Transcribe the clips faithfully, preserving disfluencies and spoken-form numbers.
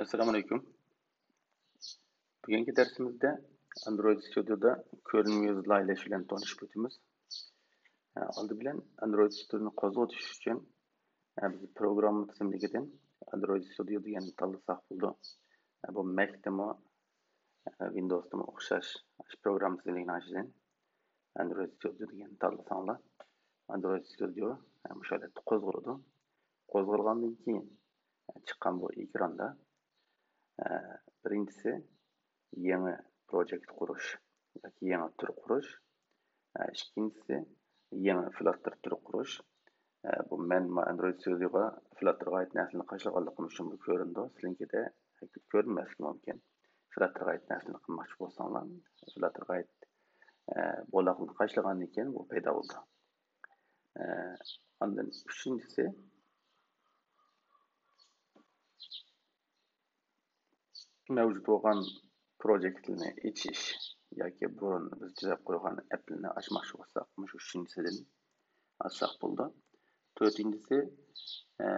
ئەسسالامۇئەلەيكۇم. بۈگۈنكى دەرسىمىزدە ئاندرويد ستۇدىيودا كۆرۈنمە يۈزى لايىھەلەش بىلەن تونۇشۇپ ئۆتىمىز. ئە، ئالدى بىلەن ئاندرويد ستۇدىيونى قوزغىتىش ئۈچۈن، ئە، بىز پروگرامما تىزىملىكىدىن ئاندرويد ستۇدىيو دېگەننى تاللىساق بولىدۇ. ئە، بۇ مەكتىمۇ، ئە، ۋىندوۋستىمۇ ئوخشاش، ئاشۇ پروگرامما تىزىملىكىنىڭ ئىچىدىن ئاندرويد ستۇدىيو دېگەننى تاللىساڭلار، ئاندرويد ستۇدىيو، ئە، مۇشۇ ھالەتتە قوزغىلىدۇ. قوزغالغاندىن كېيىن، ئە، چىققان بۇ ئېكراندا، ئە، بىرىنچىسى يېڭى پروجېكت قۇرۇش ياكى يېڭى تۈر قۇرۇش. ئە، ئىككىنچىسى يېڭى فلاتتېر تۈرى قۇرۇش. ئە، بۇ مەن ما ئاندرويد ستۇدىيوغا فلاتتېرغا ئائىت نەرسىلەرنى قاچىلىغانلىقىم ئۈچۈن بۇ كۆرۈندى. سىلىڭكىدە كۆرۈنمەسلىكى مۇمكىن. فلاتتېرغا ئائىت نەرسىلەرنى قىلماقچى بولساڭلار، فلاتتېرغا ئائىت، ئە، بولاقنى قاچىلىغاندىن كېيىن بۇ پەيدا بولىدۇ. ئە، ئاندىن ئۈچىنچىسى، مەۋجۇت بولغان پروجېكتلىرىنى ئېچىش ياكى بۇرۇن بىز تۈزەپ قويغان ئەپلىرىنى ئاچماقچى بولساق، مۇشۇ ئۈچىنچىسىدىن ئاچساق بولىدۇ. تۆتىنچىسى، ئە،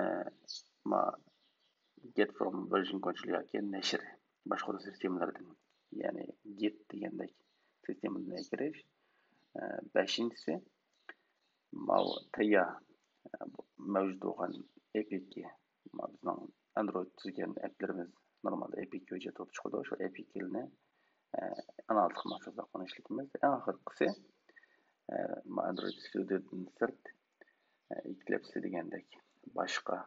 ما، get from version control ياكى نەشر باشقۇرۇش سىستېمىلىرىدىن، يەنى گىت دېگەندەك سىستېمىدىن ئەكىرىش. ئە، بەشىنچىسى، ماۋۇ تەييار، ئە، مەۋجۇت بولغان ئەي پى كەي، ماۋۇ بىزنىڭ ئاندرويد تۈزگەن ئەپلىرىمىز نورمالدا ئەي پى كەي ھۆججەت بولۇپ چىقىدۇ. شۇ ئەي پى كەيلەرنى، ئە، ئانالىز قىلماقچى بولساق ئۇنى ئىشلىتىمىز. ئەڭ ئاخىرقىسى، ئە، ما ئاندرويد ستۇدىيودىن سىرت، ئە، ئېكلىپسى دېگەندەك باشقا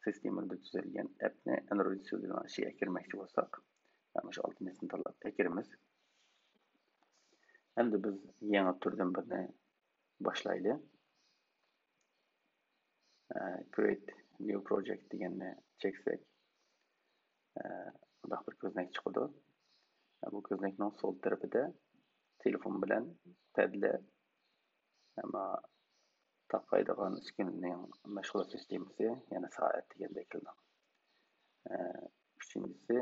سىستېمىدا تۈزۈلگەن ئەپنى ئاندرويد ستۇدىيونىڭ ئىچىگە ئەكىرمەكچى بولساق، مانا شۇ ئالتىنچىسىنى تاللاپ ئەكىرىمىز. ئەمدى بىز يېڭى تۈردىن بىرنى باشلايلى. ئە، create new project دېگەننى چەكسەك، ئە، مۇنداق بىر كۆزنەك چىقىدۇ. ئە، بۇ كۆزنەكنىڭ سول تەرىپىدە تېلېفون بىلەن پەدلەر، ئەمما تارقايدىغان ئۈسكۈنىنىڭ مەشغۇلات سىستېمىسى، يەنى سائەت دېگەندەك كېلىدۇ. ئە، ئۈچىنچىسى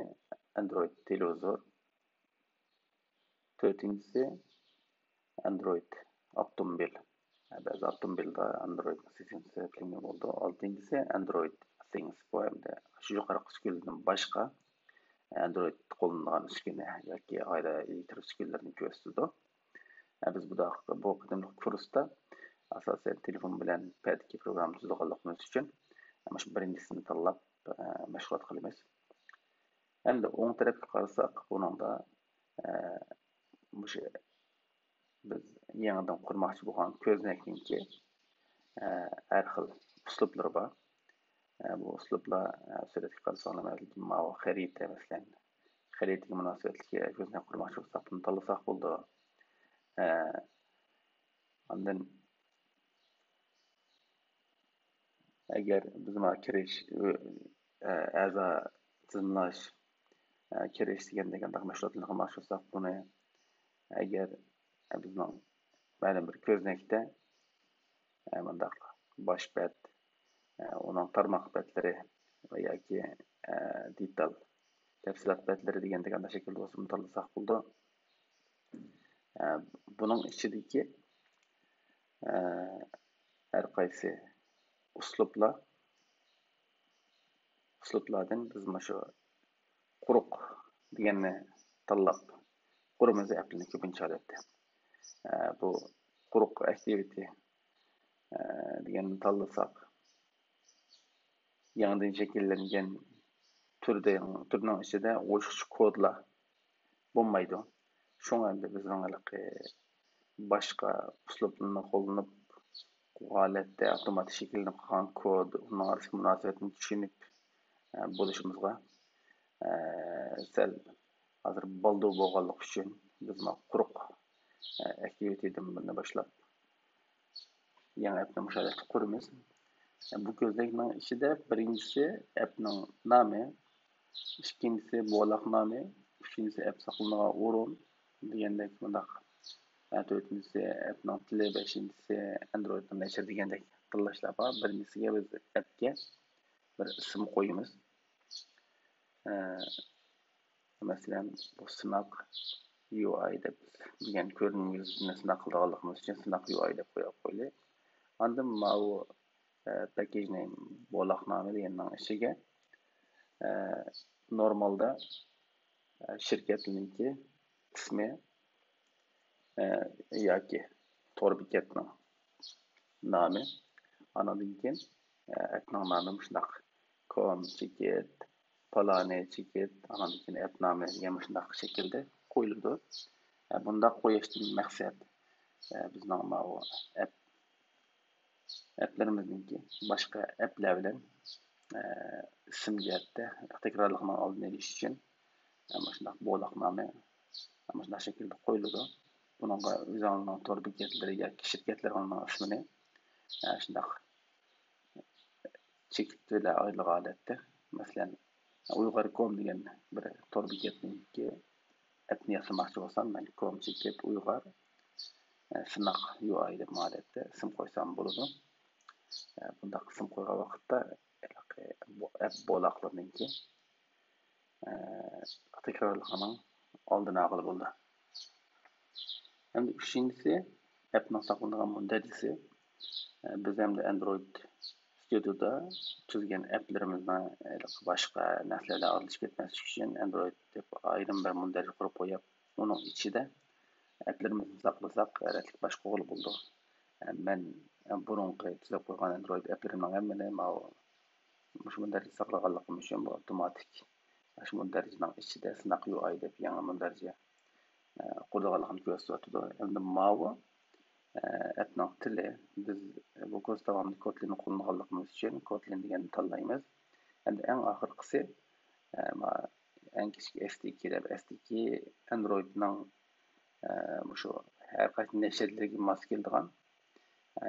ئاندرويد تېلېۋىزور. تۆتىنچىسى ئاندرويد ئاپتوموبىل. بەزى ئاپتوموبىلدا ئاندرويد سىستېمىسى سەۋەبلىكمۇ بولىدۇ. ئالتىنچىسى ئاندرويد ثىڭس، بۇ ئەمدى شۇ يۇقىرىقى ئۈسكۈنىدىن باشقا ئاندرويد قوللىنىدىغان ئۈسكۈنە ياكى ئايرى ئېلېكتر ئۈسكۈنىلىرىنى كۆرسىتىدۇ. بىز بۇ، بۇ قېتىملىق كۇرستا ئاساسەن تېلېفون بىلەن پەدىكى پروگرامما تۈزىدىغانلىقىمىز ئۈچۈن مۇشۇ بىرىنچىسىنى تاللاپ مەشغۇلات قىلىمىز. ئەمدى ئوڭ تەرەپكە قارىساق، بۇنىڭدا، ئە، مۇشۇ بىز يېڭىدىن قۇرماقچى بولغان كۆزنەكنىڭكى، ئە، ھەر خىل ئۇسلۇبلىرى بار. ئە، بۇ ئۇسلۇبلار، ئە، سۈرەتكە قارىساڭلار، مەسىلەن، ماۋۇ خەرىتە، مەسىلەن، خەرىتىگە مۇناسىۋەتلىك كۆزنەك قۇرماقچى بولساق، بۇنى تاللىساق بولىدۇ. ئە، ئاندىن ئەگەر بىز مانا كىرىش، ئە، ئەزا تىزىملاش، ئە، كىرىش دېگەندەك ئانداق مەشغۇلاتلارنى قىلماقچى بولساق، بۇنى ئەگەر بىزنىڭ مەلۇم بىر كۆزنەكتە، ئە، مۇنداق باش بەت، ئە، ئۇنىڭ تارماق بەتلىرى ۋە ياكى، ئە، دېتال، تەپسىلات بەتلىرى دېگەندەك ئانداق شەكىلدە بولسا، بۇنى تاللىساق بولىدۇ. ئە، بۇنىڭ ئىچىدىكى، ئە، ھەر قايسى ئۇسلۇبلار، ئۇسلۇبلاردىن بىز مۇشۇ قۇرۇق دېگەننى تاللاپ قۇرىمىز ئەپلىنى كۆپىنچە ھالەتتە. ئە، بۇ قۇرۇق ئاكتىۋىتى، ئە، دېگەننى تاللىساق، يېڭىدىن شەكىللەنگەن تۈردە، تۈرنىڭ ئىچىدە ئوشۇقچە كودلار بولمايدۇ. شۇڭا ئەمدى بىزنىڭ ھېلىقى باشقا ئۇسلۇبلارنى قوللىنىپ، بۇ ھالەتتە ئاپتوماتىك شەكىللىنىپ قالغان كود، ئۇنىڭ ئارىسىدىكى مۇناسىۋەتنى چۈشىنىپ، ئە، بولۇشىمىزغا، ئە، سەل ھازىر بالدۇر بولغانلىقى ئۈچۈن بىز مانا قۇرۇق، ئە، ئاكتىۋىتىدىن بىرنى باشلاپ، يېڭى ئەپنى مۇشۇ ھالەتتە قۇرىمىز. بۇ كۆزنەكنىڭ ئىچىدە بىرىنچىسى ئەپنىڭ نامى، ئىككىنچىسى بولاق نامى، ئۈچىنچىسى ئەپ ساقلىنىدىغان ئورۇن دېگەندەك مۇنداق، تۆتىنچىسى ئەپنىڭ تىلى، بەشىنچىسى ئاندرويدنىڭ نەشرى دېگەندەك تاللاشلار بار. بىرىنچىسىگە بىز ئەپكە بىر ئىسىم قويىمىز. ئە، مەسىلەن، بۇ سىناق يۇ ئاي دەپ بىلگەن كۆرۈنمە يۈزىنى سىناق قىلىدىغانلىقىمىز ئۈچۈن سىناق يۇ ئاي دەپ قويۇپ قويدۇق. ئاندىن ماۋۇ، ئە، package name، بولاق نامى دېگەننىڭ ئىچىگە، ئە، نورمالدا، ئە، شىركەتنىڭكى ئىسمى، ئە، ياكى تور بېكەتنىڭ نامى، ئانىڭدىن كېيىن، ئە، ئەپنىڭ نامى مۇشۇنداق، كوم چېكىت، پالانى چېكىت، ئانىڭدىن كېيىن ئەپ نامى دېگەن مۇشۇنداق شەكىلدە قويۇلىدۇ. ئە، بۇنداق قويۇشتىن مەقسەت، ئە، بىزنىڭ ماۋۇ ئەپ ئەپلىرىمىزنىڭكى باشقا ئەپلەر بىلەن، ئە، ئىسىم جەھەتتە تەكرارلىقنىڭ ئالدىنى ئېلىش ئۈچۈن، ئە، مۇشۇنداق بولاقنامە مۇشۇنداق شەكىلدە قويۇلىدۇ. بۇنىڭغا ئۆزۈڭلارنىڭ تور بېكەتلىرى ياكى شىركەتلىرىڭلارنىڭ ئىسمىنى، ئە، شۇنداق چېكىت بىلەن ئايرىلغان ھالەتتە. مەسىلەن، ئۇيغۇر كوم دېگەن بىر تور بېكەتنىڭكى ئەپنى ياسىماقچى بولسام، مەن كوم چېكىت ئۇيغۇر، ئە، سىناق يۇ ئاي دەپ ھالەتتە ئىسىم قويسام بولىدۇ. ئە، بۇنداق ئىسىم قويغان ۋاقىتتا، ھېلىقى بۇ ئەپ بولاقلىرىنىڭكى، ئە، تەكرارلىقىنىڭ ئالدىنى ئالغىلى بولىدۇ. ئەمدى ئۈچىنچىسى، ئەپنىڭ ساقلىنىدىغان مۇندەرىجىسى. ئە، بىز ئەمدى ئەندرويد ستۇدىيودا تۈزگەن ئەپلىرىمىزنىڭ، ئە، باشقا نەرسىلەر بىلەن ئارىلىشىپ كەتمەسلىكى ئۈچۈن ئەندرويد دەپ ئايرىم بىر مۇندەرىجە قۇرۇپ قويۇپ، ئۇنىڭ ئىچىدە ئەپلىرىمىزنى ساقلىساق، رەتلىك باشقۇرغىلى بولىدۇ. ئە، مەن بۇرۇنقى تۈزۈپ قويغان ئەندرويد ئەپلىرىمنىڭ ھەممىنى ماۋۇ مۇشۇ مۇندەرىجىدە ساقلىغانلىقىم ئۈچۈن بۇ ئاپتوماتىك مۇشۇ مۇندەرىجىنىڭ ئىچىدە سىناق يۇ ئاي دەپ يېڭى مۇندەرىجە، ئە، قۇرىدىغانلىقىنى كۆرسىتىۋاتىدۇ. ئەمدى ماۋۇ، ئە، ئەپنىڭ تىلى، بىز بۇ كۇرس داۋامىدا كوتلىننى قوللىنىدىغانلىقىمىز ئۈچۈن كوتلىن دېگەننى تاللايمىز. ئەمدى ئەڭ ئاخىرقىسى، ئە، ما-، ئەڭ كىچىك ئېس دى كې دەپ، ئېس دى كې ئەندرويدنىڭ، ئە، مۇشۇ ھەر قايسى نەشرلىرىگە ماس كېلىدىغان، ئە،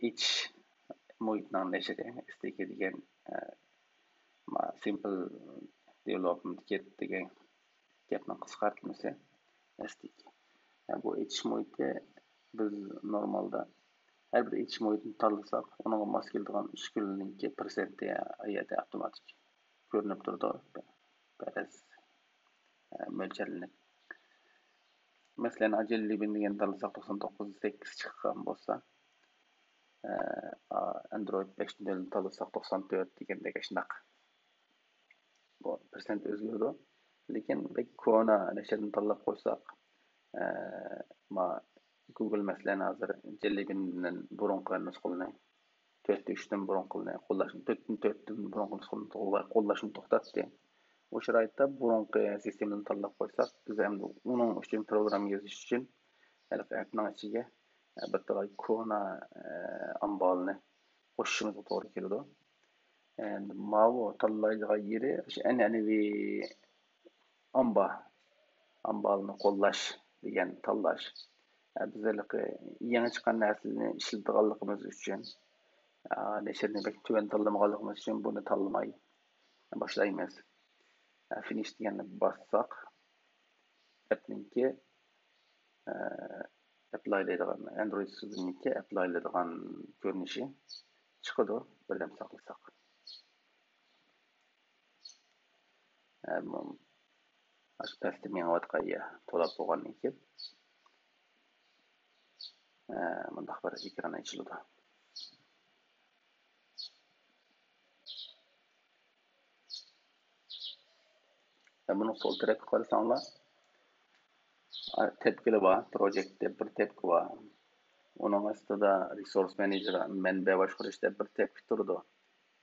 ئېچىش مۇھىتىنىڭ نەشرى، ئېس دى كې دېگەن، ئە، ما-، سىمپل دېۋېلوپمېنت كىت دېگەن گەپنىڭ قىسقارتمىسى، ئېس دى كې. يەنى بۇ ئېچىش مۇھىتى، بىز نورمالدا ھەر بىر ئېچىش مۇھىتىنى تاللىساق، ئۇنىڭغا ماس كېلىدىغان ئۈسكۈنىلىنىڭكى پىرسەنتى ئۇ يەردە ئاپتوماتىك كۆرۈنۈپ تۇرىدۇ، پەرەز، ئە، مۆلچەرلىنىپ. مەسىلەن، جېللى بىن دېگەننى تاللىساق، توقسان توققۇز سەككىز چىققان بولسا، ئە، ئا، ئەندرويد بەش نۆلنى تاللىساق، توقسان تۆت دېگەندەك شۇنداق. بۇ پىرسەنت ئۆزگىرىدۇ. لېكىن بەك كونا نەشرنى تاللاپ قويساق، ئە، ما، گۇگل مەسىلەن ھازىر جېللى بىندىن بۇرۇنقى نۇسخىلىنى، تۆتتە ئۈچتىن بۇرۇنقىلىنى قوللاش، تۆتتىن تۆتتىن بۇرۇنقى نۇسخىلىنى قوللاشنى توختاتتى. ئۇ شارائىتتا بۇرۇنقى سىستېمىنى تاللاپ قويساق، بىز ئەمدى ئۇنىڭ ئۈچۈن پروگرامما يېزىش ئۈچۈن ھېلىقى ئەپنىڭ ئىچىگە، ئە، بىر تالاي كونا، ئە، ئامبالنى قوشۇشىمىزغا توغرا كېلىدۇ. ئەمدى ماۋۇ تاللايدىغان يېرى شۇ ئەنئەنىۋى ئامبا-، ئامبالنى قوللاش دېگەن تاللاش. ئە، بىز ھېلىقى يېڭى چىققان نەرسىلەرنى ئىشلىتىدىغانلىقىمىز ئۈچۈن، ئە، نەشرنى بەك تۆۋەن تاللىمىغانلىقىمىز ئۈچۈن بۇنى تاللىماي باشلايمىز. ئە، فىنىش دېگەننى باسساق، ئەپنىڭكى، ئە، ئەپلايلايدىغان، ئەندرويد ئۈستىدىكى ئەپلايلايدىغان كۆرۈنۈشى چىقىدۇ، بىردەم ساقلىساق. ئە، مۇ-، ئاشۇ پەستە مېڭىۋاتقان يە تولاپ بولغاندىن كېيىن، ئە، مۇنداق بىر ئېكران ئېچىلىدۇ. ۋە بۇنىڭ سول تەرەپكە قارىساڭلار، ئا، تەپكىلەر بار، پروجېكت دەپ بىر تەپكە بار. ئۇنىڭ ئاستىدا رېسورس مېنېجېر، مەنبە باشقۇرۇش دەپ بىر تەپكە تۇرىدۇ.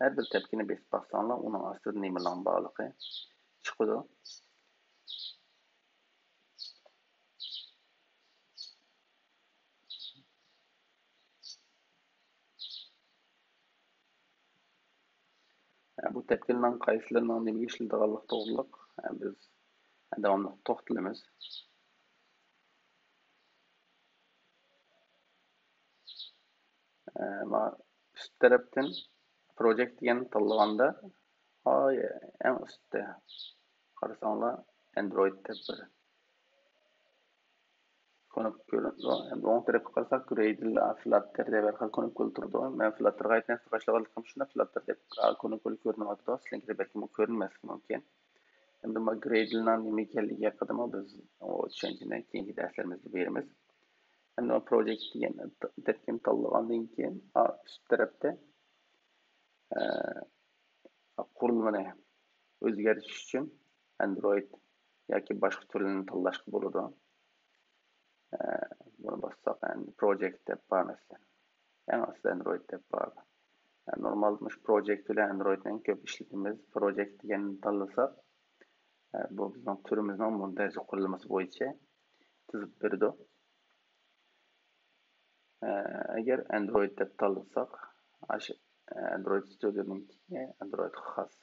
ھەر بىر تەپكىنى بېسىپ باقساڭلار، ئۇنىڭ ئاستىدا نېمىلەرنىڭ بارلىقى چىقىدۇ. بۇ تەپكىلەرنىڭ قايسىلىرىنىڭ نېمىگە ئىشلىتىدىغانلىقى توغرىلىق بىز داۋاملىق توختىلىمىز. ئە، ما-، ئۈست تەرەپتىن پروجېكت دېگەننى تاللىغاندا، ئاي، ئەڭ ئۈستتە قارىساڭلار، ئەندرويد دەپ بىر كۇنۇپكا كۆرۈنىدۇ. ئەمدى ئوڭ تەرەپكە قارىساق، گرېيدل، فلاتتېر دەپ ھەر خىل كۇنۇپكىلار تۇرىدۇ. مەن فلاتتېرغا ئايت نەرسە باشلىغانلىقىم ئۈچۈن فلاتتېر دەپ، ئا، كۇنۇپكىلار كۆرۈنۈۋاتىدۇ. سىلەرگە بەلكىم ئۇ كۆرۈنمەسلىكى مۇمكىن. ئەمدى ما گرېيدلنىڭ نېمە ئىكەنلىكى ھەققىدىمۇ بىز ئۇ چۈشەنچىنى كېيىنكى دەرسلىرىمىزدە بېرىمىز. ئەمدى ما پروجېكت دېگەن تەپكىنى تاللىغاندىن كېيىن، ئا، ئۈست تەرەپتە، ئە، قۇرۇلمىنى ئۆزگەرتىش ئۈچۈن ئەندرويد ياكى باشقا تۈرلىرىنى تاللاشقا بولىدۇ. بۇنى باسساق، ئەندى پروجېكت دەپ بار مەسىلەن. ئەڭ ئاستىدا ئەندرويد دەپ بار. نورمالدا مۇشۇ پروجېكت بىلەن ئەندرويدنى كۆپ ئىشلىتىمىز. پروجېكت دېگەننى تاللىساق، بۇ بىزنىڭ تۈرىمىزنىڭ مۇندەرىجە قۇرۇلمىسى بويىچە تىزىپ بېرىدۇ. ئەگەر ئەندرويد دەپ تاللىساق، ئاشۇ ئەندرويد ستۇدىيونىڭكى ئەندرويدقا خاس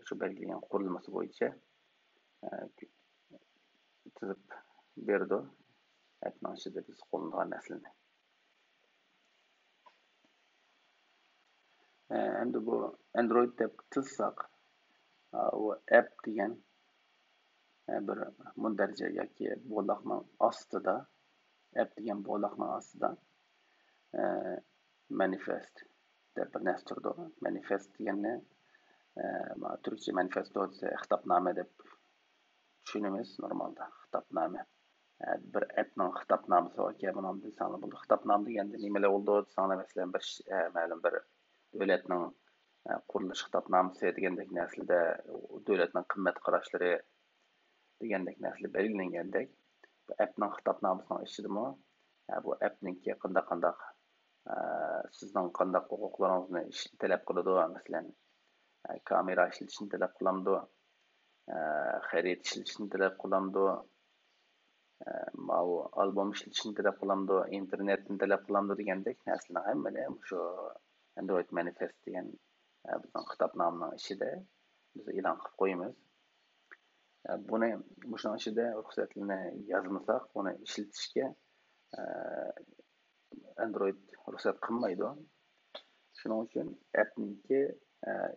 شۇ بەلگىلىگەن قۇرۇلمىسى بويىچە تىزىپ بېرىدۇ ئەپنىڭ ئىچىدە بىز قوللىنىدىغان نەرسىلەرنى. ئەمدى بۇ ئەندرويد دەپ تىزساق، ئۇ ئەپ دېگەن بىر مۇندەرىجە ياكى بولاقنىڭ ئاستىدا، ئەپ دېگەن بولاقنىڭ ئاستىدا مانىفېست دەپ بىر نەرسە تۇرىدۇ. مانىفېست دېگەننى تۈركچە مانىفېستو دېسە خىتابنامە دەپ چۈشىنىمىز نورمالدا، خىتابنامە. بىر ئەپنىڭ خىتابنامىسى باركەن، بۇنى دېسەڭلار بولىدۇ. خىتابنامە دېگەندە نېمىلەر بولىدۇ دېسەڭلار، مەسىلەن، بىر مەلۇم بىر دۆلەتنىڭ قۇرۇلۇش خىتابنامىسى دېگەندەك نەرسىلەردە دۆلەتنىڭ قىممەت قاراشلىرى دېگەندەك نەرسىلەر بەلگىلەنگەندەك، بۇ ئەپنىڭ خىتابنامىسىنىڭ ئىچىدىمۇ بۇ ئەپنىڭكى قانداق قانداق سىزنىڭ قانداق ھوقۇقلىرىڭىزنى تەلەپ قىلىدۇ، مەسىلەن، كامېرا ئىشلىتىشنى تەلەپ قىلامدۇ، خەرىتە ئىشلىتىشنى تەلەپ قىلامدۇ، ماۋۇ ئالبوم ئىشلىتىشنى تەلەپ قىلامدۇ، ئىنتېرنېتنى تەلەپ قىلامدۇ دېگەندەك نەرسىلەرنىڭ ھەممىنى مۇشۇ ئەندرويد مانىفېست دېگەن بىزنىڭ خىتابنامىنىڭ ئىچىدە بىز ئېلان قىلىپ قويىمىز. بۇنى مۇشۇنىڭ ئىچىدە رۇخسەتلىرىنى يازمىساق، ئۇنى ئىشلىتىشكە ئەندرويد رۇخسەت قىلمايدۇ. شۇنىڭ ئۈچۈن ئەپنىڭكى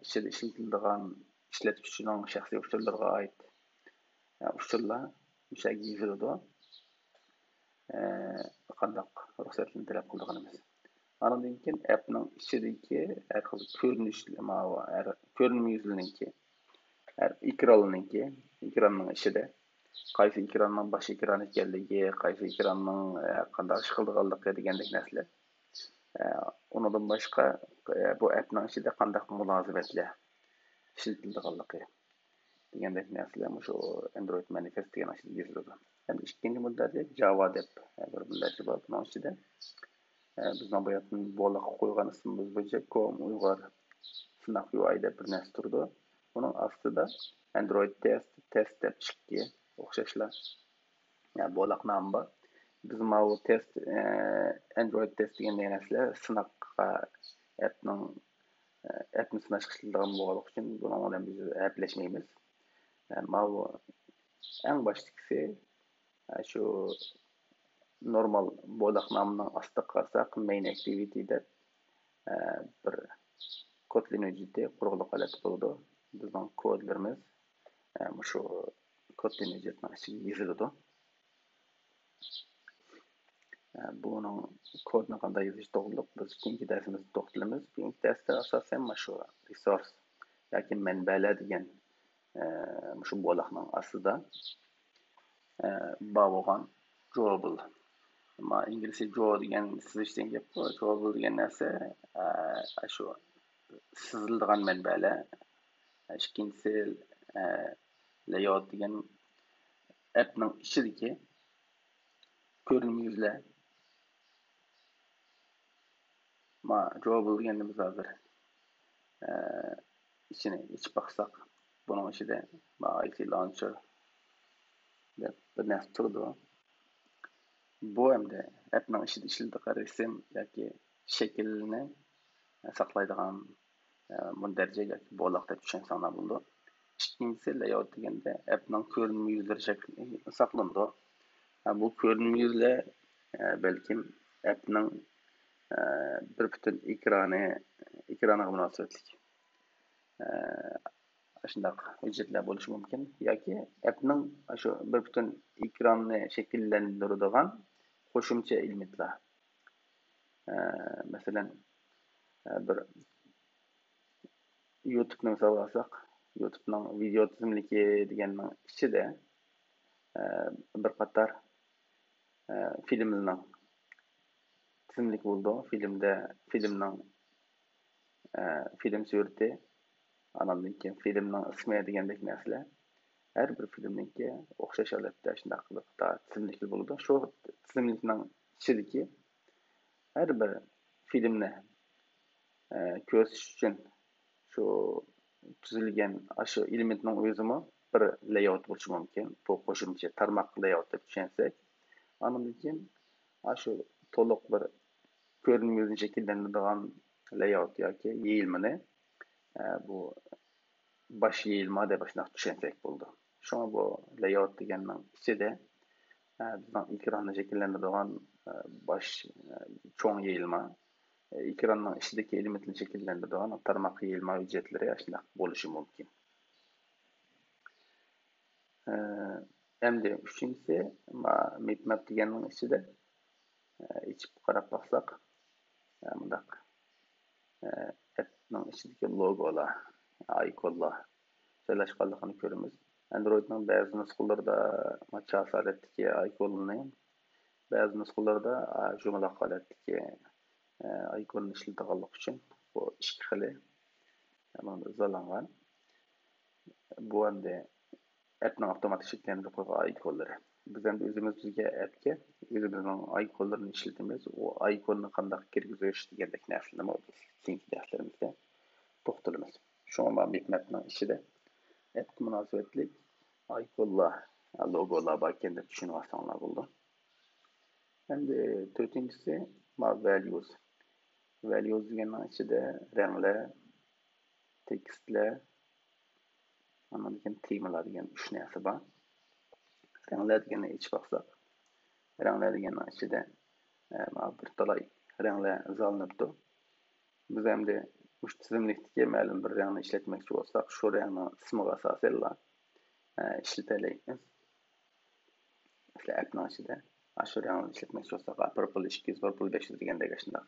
ئىچىدە ئىشلىتىلىدىغان، ئىشلەتكۈچىنىڭ شەخسىي ئۇچۇرلىرىغا ئائىت ئۇچۇرلار مۇشۇ يەرگە يېزىلىدۇ. قانداق رۇخسەتلىرىنى تەلەپ قىلىدىغىنىمىز. ئاندىن كېيىن ئەپنىڭ ئىچىدىكى ھەر خىل كۆرۈنۈش، ماۋۇ ھەر كۆرۈنمە يۈزلىرىنىڭكى، ھەر ئېكراننىڭكى، ئېكراننىڭ ئىچىدە قايسى ئېكراننىڭ باش ئېكران ئىكەنلىكى، قايسى ئېكراننىڭ قانداق ئىش قىلىدىغانلىقى دېگەندەك نەرسىلەر. ئۇنىڭدىن باشقا، بۇ ئەپنىڭ ئىچىدە قانداق مۇلازىمەتلەر ئىشلىتىلىدىغانلىقى دېگەندەك نەرسىلەر مۇشۇ ئەندرويد مانىفېست دېگەن ئاشۇ يېزىلىدۇ. ھەم ئىككىنچى مۇندەرىجە جاۋا دەپ بىر مۇندەرىجە بار. بۇنىڭ ئىچىدە بىزنىڭ باياتىن بولاققا قويغان ئىسمىمىز بويىچە كوم ئۇيغۇر سىناق يۇ ئاي دەپ بىر نەرسە تۇرىدۇ. بۇنىڭ ئاستىدا ئەندرويد تېست، تېست دەپ ئىككى ئوخشاشلا بولاق نامى بار. بىز ماۋۇ تېست، ئەندرويد تېست دېگەن نەرسىلەر سىناققا، ئەپنىڭ ئەپنى سىناشقا ئىشلىتىدىغان بولغانلىقى ئۈچۈن بۇنىڭ بىلەن بىز ھەپىلەشمەيمىز. ماۋۇ ئەڭ باشتىكىسى شۇ نورمال بولاق نامىنىڭ ئاستىغا قارىساق، مەين ئەكتىۋىتى دەپ بىر كوتلىن ھۆججىتى قۇرۇقلۇق ھالەتتە بولىدۇ. بىزنىڭ كودلىرىمىز مۇشۇ كوتلىن ھۆججەتنىڭ ئىچىگە يېزىلىدۇ. بۇنىڭ كودىنى قانداق يېزىش توغرۇلۇق بىز كېيىنكى دەرسىمىزدە توختىلىمىز. بۈگۈنكى دەرستە ئاساسەن مانا شۇ رېسۇرس ياكى مەنبەلەر دېگەن مۇشۇ بولاقنىڭ ئاستىدا بار بولغان جوبل. ئەمما ئىنگلىزچە جو دېگەن سىزىشتىن گەپ بۇ. جوبل دېگەن نەرسە شۇ سىزىلىدىغان مەنبەلەر. ئىككىنچىسى لەيئاۋۇت دېگەن ئەپنىڭ ئىچىدىكى كۆرۈنمە يۈزلەر. ما جوبل دېگەندە بىز ھازىر ئىچىنى ئېچىپ باقساق، بۇنىڭ ئىچىدە ما ئاي تى لانچېر دەپ بىر نەرسە تۇرىدۇ. بۇ ئەمدى ئەپنىڭ ئىچىدە ئىشلىتىدىغان رەسىم ياكى شەكىلنى ساقلايدىغان مۇندەرىجە ياكى بولاق دەپ چۈشەنسەڭلار بولىدۇ. ئىككىنچىسى لەيئاۋۇت دېگەندە ئەپنىڭ كۆرۈنمە يۈزلىرى شەكلى ساقلىنىدۇ. بۇ كۆرۈنمە يۈزلەر بەلكىم ئەپنىڭ بىر پۈتۈن ئېكرانى، ئېكرانىغا مۇناسىۋەتلىك شۇنداق ھۆججەتلەر بولۇشى مۇمكىن. ياكى ئەپنىڭ شۇ بىر پۈتۈن ئېكراننى شەكىللەندۈرىدىغان قوشۇمچە ئېلېمېنتلار. مەسىلەن، بىر يۇتۇبنى مىسالغا ئالساق، يۇتۇبنىڭ ۋىدېئو تىزىملىكى دېگەننىڭ ئىچىدە بىر قاتار فىلىملىرىنىڭ تىزىملىكى بولىدۇ. فىلىمدە، فىلىمنىڭ فىلىم سۈرىتى، ئاناندىن كېيىن فىلىمنىڭ ئىسمى دېگەندەك نەرسىلەر. ھەر بىر فىلىمنىڭكى ئوخشاش ھالەتتە شۇنداق قىلىپ تىزىملىكلەر بولىدۇ. شۇ تىزىملىكنىڭ ئىچىدىكى ھەر بىر فىلىمنى، ئە، كۆرسىتىش ئۈچۈن شۇ تۈزۈلگەن ئاشۇ ئېلېمېنتنىڭ ئۆزىمۇ بىر لەيئاۋۇت بولۇشى مۇمكىن. بۇ قوشۇمچە تارماق لەيئاۋۇت دەپ چۈشەنسەك، ئاندىن كېيىن ئاشۇ تولۇق بىر كۆرۈنمە يۈزىنى شەكىللەندۈرىدىغان لەيئاۋۇت ياكى يېيىلمىنى، ئە، بۇ باش يېيىلما دەپ ئاشۇنداق چۈشەنسەك بولىدۇ. شۇڭا بۇ لەيئاۋۇت دېگەننىڭ ئىچىدە، ئە، بىزنىڭ ئېكراننى شەكىللەندۈرىدىغان، ئە، باش، ئە، چوڭ يېيىلما، ئېكراننىڭ ئىچىدىكى ئېلېمېنتنى شەكىللەندۈرىدىغان تارماق يېيىلما ھۆججەتلىرى ئاشۇنداق بولۇشى مۇمكىن. ئە، ئەمدى ئۈچىنچىسى، ما-، مىپ مەپ دېگەننىڭ ئىچىدە، ئە، ئېچىپ قاراپ باقساق، ئە، مۇنداق، ئە، ئەپنىڭ ئىچىدىكى لوگولار، ئايكونلار جايلاشقانلىقىنى كۆرىمىز. ئەندرويدنىڭ بەزى نۇسخىلىرىدا ما-، چاسا ھالەتتىكى ئايكوننى، بەزى نۇسخىلىرىدا، ئا، يۇمىلاق ھالەتتىكى، ئە، ئايكوننى ئىشلىتىدىغانلىقى ئۈچۈن بۇ ئىككى خىلى ئىزاھلانغان. بۇ ئەمدى ئەپنىڭ ئاپتوماتىك شەكىللەندۈرۈپ قويغان ئايكونلىرى. بىز ئەمدى ئۆزىمىز بىزگە ئەپكە ئۆزىمىزنىڭ ئايكونلىرىنى ئىشلىتىمىز. ئۇ ئايكوننى قانداق كىرگۈزۈش دېگەندەك نەرسىلەرنى بىز كېيىنكى دەرسلىرىمىزدە توختىلىمىز. شۇڭا ما مىپ مەپنىڭ ئىچىدە ئەپكە مۇناسىۋەتلىك ئايكونلار، لوگولار باركەن دەپ چۈشىنىۋالساڭلار بولىدۇ. ئەمدى تۆتىنچىسى ما ۋەليۇز. ۋەليۇز دېگەننىڭ ئىچىدە رەڭلەر، تېكىستلەر، ئاندىن كېيىن تېمىلار دېگەن ئۈچ نەرسە بار. رەڭلەر دېگەننى ئېچىپ باقساق، رەڭلەر دېگەننىڭ ئىچىدە، ئە، مانا بىر تالاي رەڭلەر ئىزاھلىنىپتۇ. بىز ئەمدى مۇشۇ تىزىملىكتىكى مەلۇم بىر رەڭنى ئىشلەتمەكچى بولساق، شۇ رەڭنىڭ ئىسمىغا ئاساسەنلا، ئە، ئىشلىتەلەيمىز. مەسىلەن، ئەپنىڭ ئىچىدە ئاشۇ رەڭنى ئىشلەتمەكچى بولساق، پۇرپۇل ئىككى يۈز، پۇرپۇل بەش يۈز دېگەندەك ئاشۇنداق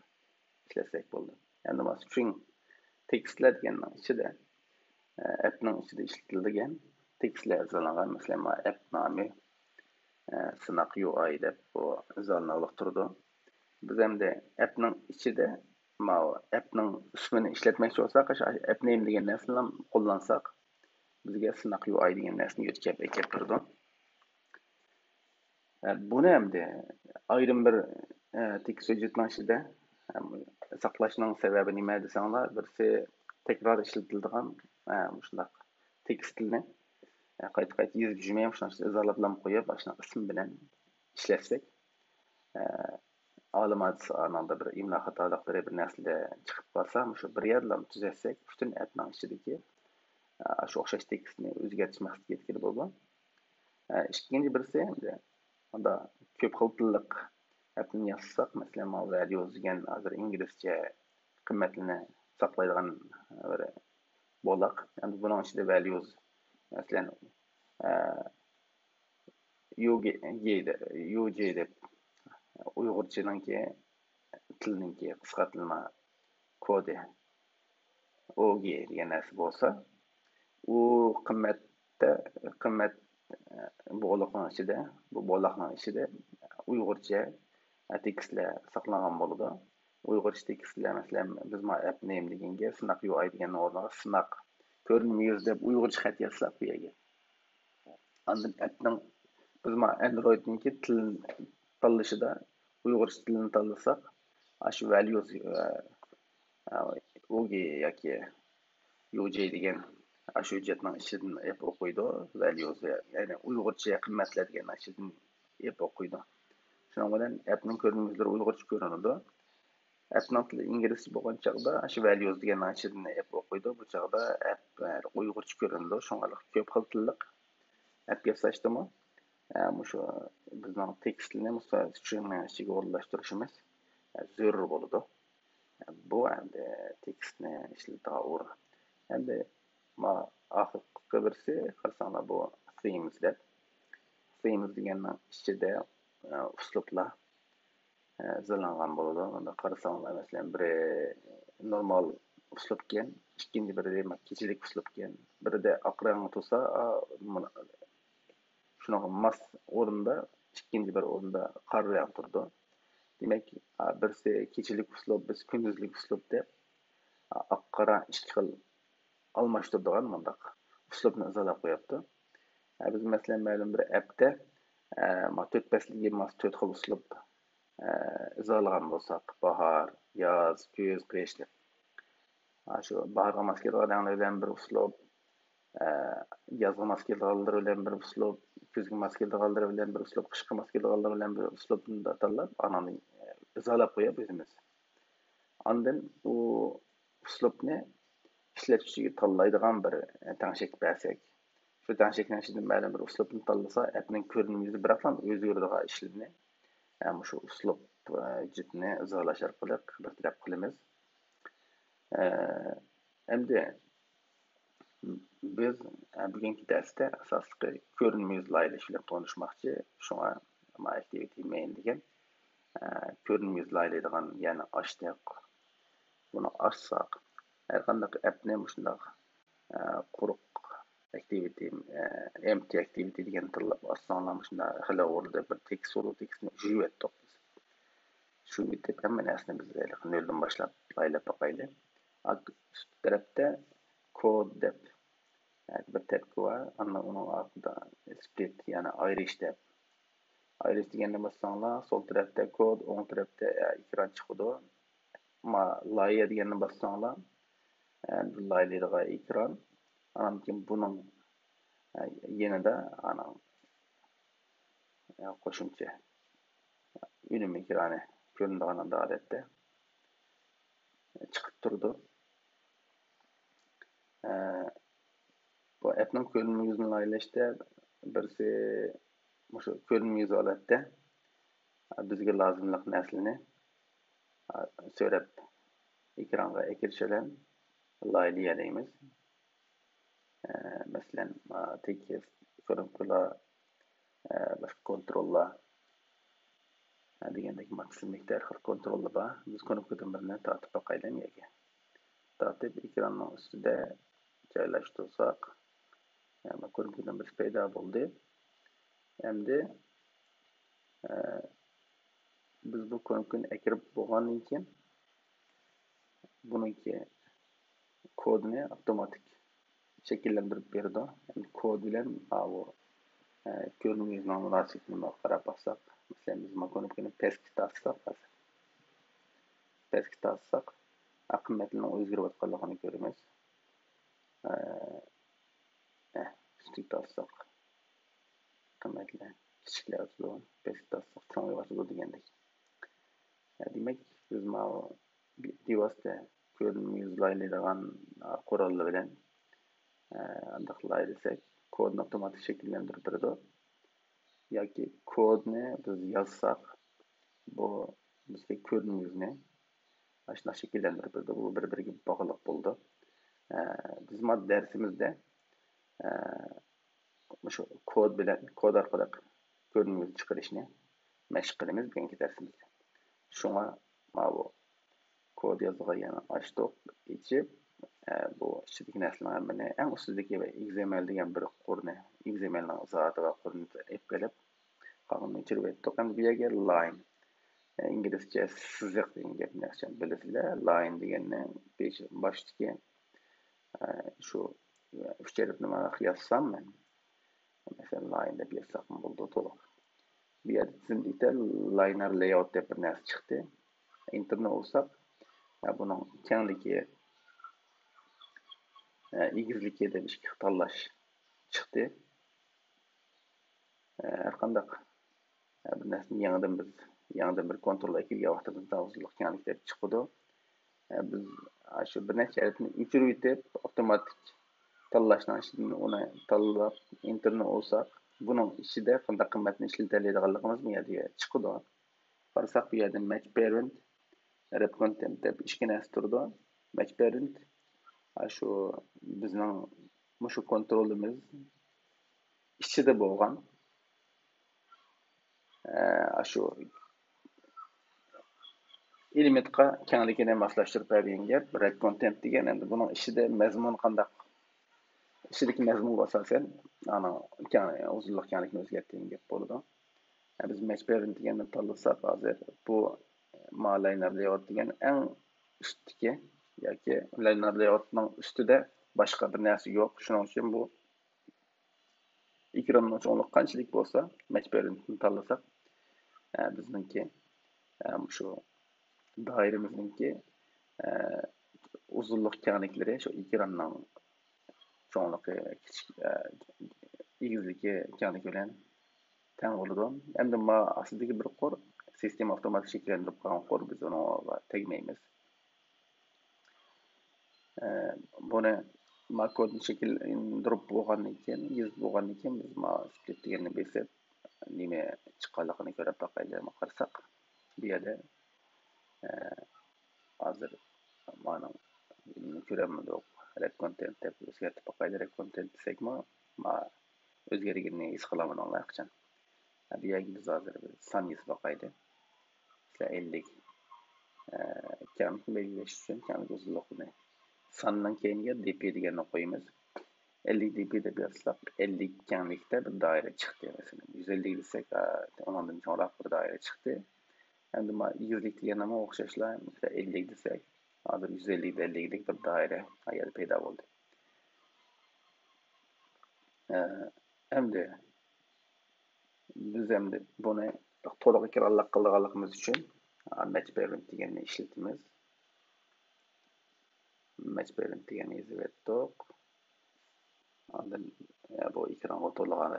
ئىشلەتسەك بولىدۇ. ئەمدى ما سترىڭ تېكىستلەر دېگەننىڭ ئىچىدە، ئە، ئەپنىڭ ئىچىدە ئىشلىتىلىدىگەن تېكىستلەر ئىزاھلانغان. مەسىلەن، ما ئەپ نامى، ئە، سىناق يۇ ئاي دەپ بۇ ئىزاھلىنىۋالىپ تۇرىدۇ. بىز ئەمدى ئەپنىڭ ئىچىدە ماۋۇ ئەپنىڭ ئىسمىنى ئىشلەتمەكچى بولساق، ئاشۇ ئەپ نېيم دېگەن نەرسىنى قوللانساق، بىزگە سىناق يۇ ئاي دېگەن نەرسىنى يۆتكەپ ئەكەپ بېرىدۇ. ئە، بۇنى ئەمدى ئايرىم بىر، ئە، تېكىست ھۆججەتنىڭ ئىچىدە، ئە، ساقلاشنىڭ سەۋەبى نېمە دېسەڭلار، بىرسى تەكرار ئىشلىتىلىدىغان، ئە، مۇشۇنداق تېكىستلىرىنى، ئە، قايتا-قايتا يېزىپ يۈرمەي، مۇشۇنداق ئىزاھلاپلا قويۇپ، ئاشۇنداق ئىسىم بىلەن ئىشلەتسەك، ئە، ئالىم ھادىسى ئانىڭدا بىر ئىملا خاتالىقلىرى، بىر نەرسىلەر چىقىپ قالسا، مۇشۇ بىر يەردىلا تۈزەتسەك، پۈتۈن ئەپنىڭ ئىچىدىكى، ئە، شۇ ئوخشاش تېكىستنى ئۆزگەرتىش مەقسىتىگە يەتكىلى بولىدۇ. ئە، ئىككىنچى بىرسى، ئەمدى مۇنداق كۆپ خىل تىللىق ئەپنى ياسىساق، مەسىلەن، ماۋۇ ۋەليۇز دېگەن ھازىر ئىنگلىزچە قىممەتلىرىنى ساقلايدىغان بىر بولاق. ئەمدى بۇنىڭ ئىچىدە ۋەليۇز، مەسىلەن، ئە، يۇ جى، يۇ جى دەپ ئۇيغۇرچىنىڭكى، تىلنىڭكى قىسقارتىلما كودى ئو جى دېگەن نەرسە بولسا، ئۇ قىممەتتە، قىممەت، بۇ بولاقنىڭ ئىچىدە، بۇ بولاقنىڭ ئىچىدە ئۇيغۇرچە تېكىستلەر ساقلانغان بولىدۇ. ئۇيغۇرچە تېكىستلەر، مەسىلەن، بىز ما ئەپ نېيم دېگەنگە سىناق يۇ ئاي دېگەننىڭ ئورنىغا سىناق كۆرۈنمە يۈز دەپ ئۇيغۇرچە خەت يازساق بۇ يەرگە. ئاندىن ئەپنىڭ، بىز ما ئەندرويدنىڭكى تىلىنى تاللىشىدا ئۇيغۇرچە تىلىنى تاللىساق، ئاشۇ ۋەليۇز، ئە، ئە، ئۇ جى ياكى يۇ جى دېگەن ئاشۇ ھۆججەتنىڭ ئىچىدىن ئېلىپ ئوقۇيدۇ. ۋەليۇز، يەنى ئۇيغۇرچە قىممەتلەر دېگەن ئىچىدىن ئېلىپ ئوقۇيدۇ. شۇنىڭ بىلەن ئەپنىڭ كۆرۈنمە يۈزلىرى ئۇيغۇرچە كۆرۈنىدۇ. ئەپنىڭ تىلى ئىنگلىزچە بولغان چاغدا، شۇ ۋەليۇز دېگەننىڭ ئىچىدىن ئېلىپ ئوقۇيدۇ. بۇ چاغدا ئەپ، ئە، ئۇيغۇرچە كۆرۈنىدۇ. شۇڭا كۆپ خىل تىللىق ئەپ ياساشتىمۇ، ئە، مۇشۇ بىزنىڭ تېكىستلىرىنى مۇشۇ سترىڭنىڭ ئىچىگە ئورۇنلاشتۇرۇشىمىز، ئە، زۆرۈر بولىدۇ. بۇ ئەمدى تېكىستنى ئىشلىتىدىغان ئورۇن. ئەمدى ما ئاخىرقى بىرسى، قارىساڭلار، بۇ ثىمز دەپ. ثىمز دېگەننىڭ ئىچىدە، ئە، ئۇسلۇبلار، ئە، ئىزاھلانغان بولىدۇ. مۇنداق قارىساڭلار، مەسىلەن، بىرى نورمال ئۇسلۇبكەن، ئىككىنچى بىرى كېچىلىك ئۇسلۇبكەن. بىرىدە ئاق رەڭ تۇرسا، ئا، مانا شۇنىڭغا ماس ئورۇندا، ئىككىنچى بىر ئورۇندا قارا رەڭ تۇرىدۇ. دېمەك، ئا، بىرسى كېچىلىك ئۇسلۇب، بىرسى كۈندۈزلۈك ئۇسلۇب دەپ، ئا، ئاق قارا ئىككى خىل ئالماشتۇرىدىغان مۇنداق ئۇسلۇبنى ئىزاھلاپ قويۇپتۇ. ئە، بىز مەسىلەن مەلۇم بىر ئەپتە، ئە، ما تۆت پەسىلگە ماس تۆت خىل ئۇسلۇب، ئە، ئىزاھلىغان بولساق، باھار، ياز، كۈز، قىش دەپ. ھە، شۇ باھارغا ماس كېلىدىغان رەڭلەر بىلەن بىر ئۇسلۇب، ئە، يازغا ماس كېلىدىغانلىرى بىلەن بىر ئۇسلۇب، كۈزگە ماس كېلىدىغانلىرى بىلەن بىر ئۇسلۇب، قىشقا ماس كېلىدىغانلىرى بىلەن بىر ئۇسلۇبنى تاللاپ، ئانىڭدىن ئىزاھلاپ قويۇپ ئۆزىمىز. ئاندىن ئۇ ئۇسلۇبنى ئىشلەتكۈچىگە تاللايدىغان بىر تەڭشەك بەرسەك، شۇ تەڭشەكنىڭ ئىچىدىن مەلۇم بىر ئۇسلۇبنى تاللىسا، ئەپنىڭ كۆرۈنمە يۈزى بىراقلا ئۆزگىرىدىغان ئىشلىرىنى، ھەم شۇ ئۇسلۇب، ئە، جۈپىنى ئىزاھلاش ئارقىلىق بىر تەرەپ قىلىمىز. ئە، ئەمدى بىز، ئە، بۈگۈنكى دەرستە ئاساسلىقى كۆرۈنمە يۈز لايىھىلەش بىلەن تونۇشماقچى. شۇڭا ما ئاكتىۋىتى مەين دېگەن، ئە، كۆرۈنمە يۈز لايىھىلەيدىغان يەرنى ئاچتۇق. بۇنى ئاچساق، ھەر قانداق ئەپنى مۇشۇنداق، ئە، قۇرۇق ئاكتىۋىتى، ئە، ئېمپتى ئاكتىۋىتى دېگەننى تاللاپ ئاچساڭلار، مۇشۇنداق خېلى ئورۇندا بىر تېكىست، ئۇلۇغ تېكىستنى يۇيۇۋەتتۇق بىز. شۇنىڭ ئۈچۈن ھەممە نەرسىنى بىز ھېلىقى نۆلدىن باشلاپ لايىھەلەپ باقايلى. ئا، ئۈست تەرەپتە كود دەپ، ھە، بىر تەپكە بار. ئاندىن ئۇنىڭ ئارقىدا سپلىت، يەنى ئايرىش دەپ. ئايرىش دېگەننى باسساڭلار، سول تەرەپتە كود، ئوڭ تەرەپتە، ئە، ئېكران چىقىدۇ. ما، لايىھە دېگەننى باسساڭلار، ئە، بىر لايىھەلەيدىغان ئېكران. ئاندىن كېيىن بۇنىڭ، ئە، يېنىدا ئانىڭ، ئە، قوشۇمچە ئۈنۈم ئېكرانى كۆرۈنىدىغان ھالدا ئادەتتە چىقىپ تۇرىدۇ. ئە، بۇ ئەپنىڭ كۆرۈنمە يۈزىنى لايىھەلەشتە بىرسى مۇشۇ كۆرۈنمە يۈزى ھالەتتە بىزگە لازىملىق نەرسىلەرنى، ئە، سۆرەپ ئېكرانغا ئەكىرىش بىلەن لايىھەلەيمىز. ئە، مەسىلەن، ئە، تېكىست، فورمۇلا، ئە، باشقا كونتروللار، ئە، دېگەندەك ماكسىملىكتە ھەر خىل كونتروللار بار. بىز كۇنۇپكىدىن بىرنى تارتىپ باقايلى يەرگە. تارتىپ ئېكراننىڭ ئۈستىدە جايلاشتۇرساق، يەنى كۇنۇپكىدىن بىرسى پەيدا بولدى. ئەمدى، ئە، بىز بۇ كۇنۇپكىنى ئەكىرىپ بولغاندىن كېيىن، بۇنىڭكى كودىنى ئاپتوماتىك شەكىللەندۈرۈپ بېرىدۇ. يەنى كود بىلەن ماۋۇ، ئە، كۆرۈنمە يۈزىنىڭ مۇناسىۋىتىنى قاراپ باقساق، مەسىلەن، بىز مانا كۇنۇپكىنى پەسكە تارتساق، ھازىر پەسكە تارتساق، ئە، قىممەتلىرىنىڭ ئۆزگىرىۋاتقانلىقىنى كۆرىمىز. ئە، ئە، ئۈستىگە تارتساق، قىممەتلەر كىچىكلەۋاتىدۇ، پەسكە تارتساق چوڭىيىۋاتىدۇ دېگەندەك. ئە، دېمەك، بىز ماۋۇ بىۋاسىتە كۆرۈنمە يۈز لايىھەلەيدىغان قوراللار بىلەن، ئە، ئانداق لايىھەلىسەك، كودنى ئاپتوماتىك شەكىللەندۈرۈپ بېرىدۇ. ياكى كودنى بىز يازساق، بۇ بىزگە كۆرۈنمە يۈزنى ئاشۇنداق شەكىللەندۈرۈپ بېرىدۇ. بۇ بىر-بىرىگە باغلىق بولىدۇ. ئە، بىز ما دەرسىمىزدە، ئە، مۇشۇ كود بىلەن، كود ئارقىلىق كۆرۈنمە يۈزى چىقىرىشنى مەشىق قىلىمىز بۈگۈنكى دەرسىمىزدە. شۇڭا ماۋۇ كود يازغان يەرنى ئاچتۇق، ئېچىپ، ئە، بۇ ئىچىدىكى نەرسىلەرنىڭ ھەممىنى، ئەڭ ئۈستىدىكى ئېگزېمەل دېگەن بىر قۇرنى، ئېگزېمەلنىڭ ئىزاھاتى بار قۇرنى ئېلىپ قېلىپ، قالغىنىنى ئۆچۈرۈۋەتتۇق. ئەمدى بۇ يەرگە لاين، ئە، ئىنگلىزچە سىزىق دېگەن گەپنى ياخشى بىلىسىلەر. لاين دېگەننى بېشى، باشتىكى، ئە، شۇ ئۈچ ھەرپنى مانا يازسام مەن، مەسىلەن، لاين دەپ يازساقمۇ بولىدۇ تولۇق. بۇ يەردە تىزىملىكتە لاينېر لەيئاۋۇت دەپ بىر نەرسە چىقتى. ئېنتېرنى ئۇرساق، ھە، بۇنىڭ كەڭلىكى، ھە، ئېگىزلىكى دەپ ئىككى خىل تاللاش چىقتى. ھە، ھەر قانداق، ھە، بىر نەرسىنى يېڭىدىن بىز، يېڭىدىن بىر كونترول ئەكىرگەن ۋاقتىمىزدا ئۇزۇنلۇق كەڭلىك دەپ چىقىدۇ. ئە، بىز ئاشۇ بىر نەچچە ھەرپنى ئۆچۈرۈۋېتىپ، ئاپتوماتىك تاللاشنىڭ ئىچىدىن ئۇنى تاللاپ، ئېنتېرنى ئۇرساق، بۇنىڭ ئىچىدە قانداق قىممەتنى ئىشلىتەلەيدىغانلىقىمىز بۇ يەردە چىقىدۇ. قارىساق، بۇ يەردە مەچ پېرېنت، رېپ كونتېنت دەپ ئىككى نەرسە تۇرىدۇ. مەچ پېرېنت، ئاشۇ بىزنىڭ مۇشۇ كونترولىمىز ئىچىدە بولغان، ئە، ئاشۇ ئېلېمېنتقا كەڭلىكىنى ماسلاشتۇرۇپ بەرگەن گەپ. رېپ كونتېنت دېگەن ئەمدى بۇنىڭ ئىچىدە مەزمۇن قانداق، ئىچىدىكى مەزمۇنغا ئاساسەن ئانا كەڭ-، ئۇزۇنلۇق كەڭلىكنى ئۆزگەرتكەن گەپ بولىدۇ. ئە، بىز مەچ پېرېنت دېگەننى تاللىساق، ھازىر بۇ ما لاينېر لەيئاۋۇت دېگەن ئەڭ ئۈستتىكى ياكى لاينېر لەيئاۋۇتنىڭ ئۈستىدە باشقا بىر نەرسە يوق. شۇنىڭ ئۈچۈن بۇ ئېكراننىڭ چوڭلۇقى قانچىلىك بولسا، مەچ پېرىنتنى تاللىساق، ئە، بىزنىڭكى، ئە، شۇ دائىرىمىزنىڭكى، ئە، ئۇزۇنلۇق كەڭلىكلىرى شۇ ئېكراننىڭ چوڭلۇقى، كىچىك، ئە، ئېگىزلىكى، كەڭلىكى بىلەن تەڭ بولىدۇ. ئەمدى ما ئاستىدىكى بىر قۇر سىستېما ئاپتوماتىك شەكىللەندۈرۈپ قويغان قۇر، بىز ئۇنىڭغا تەگمەيمىز. ئە، بۇنى ما كودنى شەكىللەندۈرۈپ بولغاندىن كېيىن، يېزىپ بولغاندىن كېيىن، بىز ما سپلىت دېگەننى بېسىپ، نېمە چىققانلىقىنى كۆرۈپ باقايلى، قارىساق. بۇ يەردە، ئە، ھازىر مانىڭ نېمىنى كۆرەلمىدۇق. رەت كونتېنت دەپ ئۆزگەرتىپ باقايلى. رەت كونتېنت دېسەكمۇ، ما ئۆزگەرگىنىنى ھېس قىلالمىدىڭلار قاچان. بۇ يەرگە بىز ھازىر بىر سان يېزىپ باقايلى. مەسىلەن، ئەللىك. ئە، كەڭلىكنى بەلگىلەش ئۈچۈن كەڭلىك ئۇزۇنلۇقىنى. ساننىڭ كەينىگە دې پى دېگەننى قويىمىز. ئەللىك دې پى دەپ يازساق، ئەللىك كەڭلىكتە بىر دائىرە چىقتى. مەسىلەن، يۈز ئەللىك دېسەك، ئە، ئۇنىڭدىن چوڭراق بىر دائىرە چىقتى. ئەمدى ما ئېگىزلىك دېگەننىمۇ ئوخشاشلا، مەسىلەن، ئەللىك دېسەك، ھازىر يۈز ئەللىك، ئەللىكلىك بىر دائىرە ئايەردە پەيدا بولدى. ئە، ئەمدى بىز ئەمدى بۇنى تولۇق ئېكرانلىق قىلىدىغانلىقىمىز ئۈچۈن، ئە، مەچ پېرىنت دېگەننى ئىشلىتىمىز. مەچ پېرىنت دېگەننى يېزىۋەتتۇق. ئاندىن، ئە، بۇ ئېكرانغا تولغان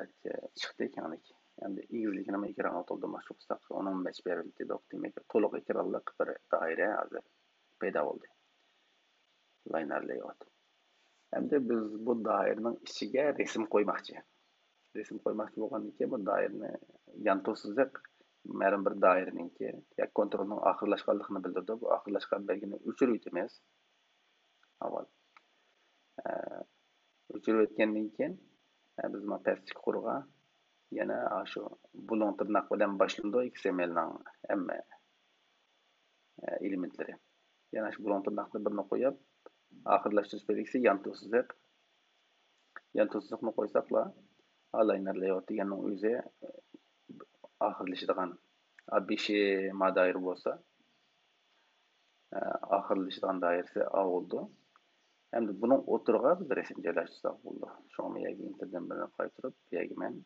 چىقتى كەڭلىك. ئەمدى ئېگىزلىكىنىمۇ ئېكرانغا تولدۇرماقچى بولساق، ئۇنىڭ مەچ پېرىنت دېدۇق. دېمەك، تولۇق ئېكرانلىق بىر دائىرە ھازىر پەيدا بولدى. لاينەر لەيئاۋۇت. ئەمدى بىز بۇ دائىرىنىڭ ئىچىگە رەسىم قويماقچى. رەسىم قويماقچى بولغاندىن كېيىن، بۇ دائىرىنى يانتۇ سىزىق مەلۇم بىر دائىرىنىڭكى ياكى كونترولنىڭ ئاخىرلاشقانلىقىنى بىلدۈرىدۇ. بۇ ئاخىرلاشقان بەلگىنى ئۆچۈرۈۋېتىمىز. ئاۋۋال، ئە، ئۆچۈرۈۋەتكەندىن كېيىن، ئە، بىز مانا پەستىكى قۇرغا يەنە شۇ بۇلۇڭ تىرناق بىلەن باشلىنىدۇ ئېكس ئېم ئېلنىڭ ھەممە، ئە، ئېلېمېنتلىرى. يەنە شۇ بۇلۇڭ تىرناقنى بىرنى قويۇپ، ئاخىرلاشتۇرۇش بەلگىسى يانتۇ سىزىق. يانتۇ سىزىقنى قويساقلا، لاينەر لەيئاۋۇت دېگەننىڭ ئۆزى ئاخىرلىشىدىغان، بېشى ما دائىرە بولسا، ئاخىرلىشىدىغان دائىرىسى ئا بولىدۇ. ئەمدى بۇنىڭ ئوتتۇرىغا بىز رەسىم جايلاشتۇرساق بولىدۇ. شۇڭا مەن يەرگە ئىنتېرنېتتىن بىرنى قايتۇرۇپ، يەرگە مەن،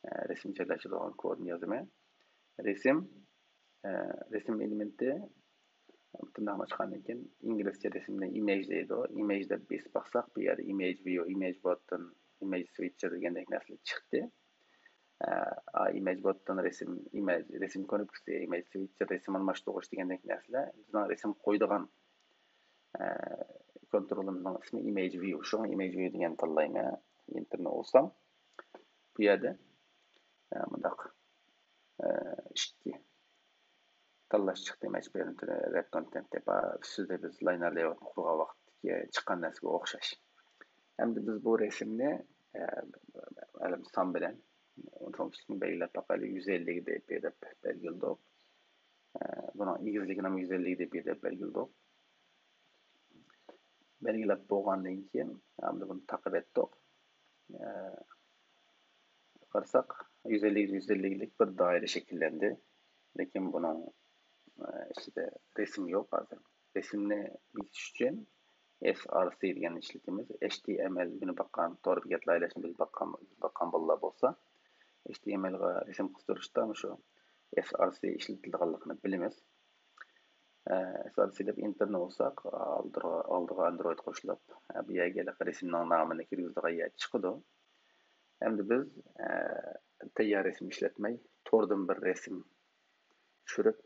ئە، رەسىم جايلاشتۇرىدىغان كودنى يازىمەن. رەسىم، ئە، رەسىم ئېلېمېنتى بۇنداق ئاچقاندىن كېيىن ئىنگلىزچە رەسىمنى ئىمېج دەيدۇ. ئىمېج دەپ بېسىپ باقساق، بۇ يەردە ئىمېج ۋىيۇ، ئىمېج باتتون، ئىمېج سۋىتشېر دېگەندەك نەرسىلەر چىقتى. ئە، ئىمېج باتتون، رەسىم، ئىمېج، رەسىم كۇنۇپكىسى، ئىمېج سۋىتشېر، رەسىم ئالماشتۇرغۇچ دېگەندەك نەرسىلەر بىزنىڭ رەسىم قويىدىغان، ئە، كونترولىمىزنىڭ ئىسمى ئىمېج ۋىيۇ. شۇڭا ئىمېج ۋىيۇ دېگەننى تاللايمەن. ئېنتېرنى ئۇرسام، بۇ يەردە، ئە، مۇنداق، ئە، ئىككى تاللاش چىقتى. مەجبۇرىي رەت كونتېنت دەپ، ئۈستىدە بىز لاينەر لەيئاۋۇتنى قۇرغان ۋاقىتتىكى چىققان نەرسىگە ئوخشاش. ئەمدى بىز بۇ رەسىمنى، ئە، مەلۇم سان بىلەن، ئۇنىڭ كىچىكىنى بەلگىلەپ باقايلى. يۈز ئەللىك دېيىپ بېرىپ بەلگىلىدۇق. ئە، بۇنىڭ ئېگىزلىكىنى يۈز ئەللىك دېيىپ بېرىپ بەلگىلىدۇق. بەلگىلەپ بولغاندىن كېيىن، ئەمدى بۇنى تاقىۋەتتۇق. ئە، قارىساق، يۈز ئەللىك، يۈز ئەللىكلىك بىر دائىرە شەكىللەندى. لېكىن بۇنىڭ، ئە، ئىچىدە رەسىم يوق ھازىر. رەسىمنى بېكىتىش ئۈچۈن ئېس ئار سى دېگەننى ئىشلىتىمىز. ئېچ تى ئېم ئېل ئۆگىنىپ باققان، تور بېكەت لايىھەلەشنى بىلىپ باققان، باققان بالىلار بولسا، ئېچ تى ئېم ئېلغا رەسىم قىستۇرۇشتا مۇشۇ ئېس ئار سى ئىشلىتىلىدىغانلىقىنى بىلىمىز. ئە، ئېس ئار سى دەپ ئېنتېرنى ئۇرساق، ئالدىغا، ئالدىغا ئاندرويد قوشۇلۇپ، ئە، بۇ يەرگە ھېلىقى رەسىمنىڭ نامىنى كىرگۈزىدىغان يەر چىقىدۇ. ئەمدى بىز، ئە، تەييار رەسىم ئىشلەتمەي، توردىن بىر رەسىم چۈشۈرۈپ،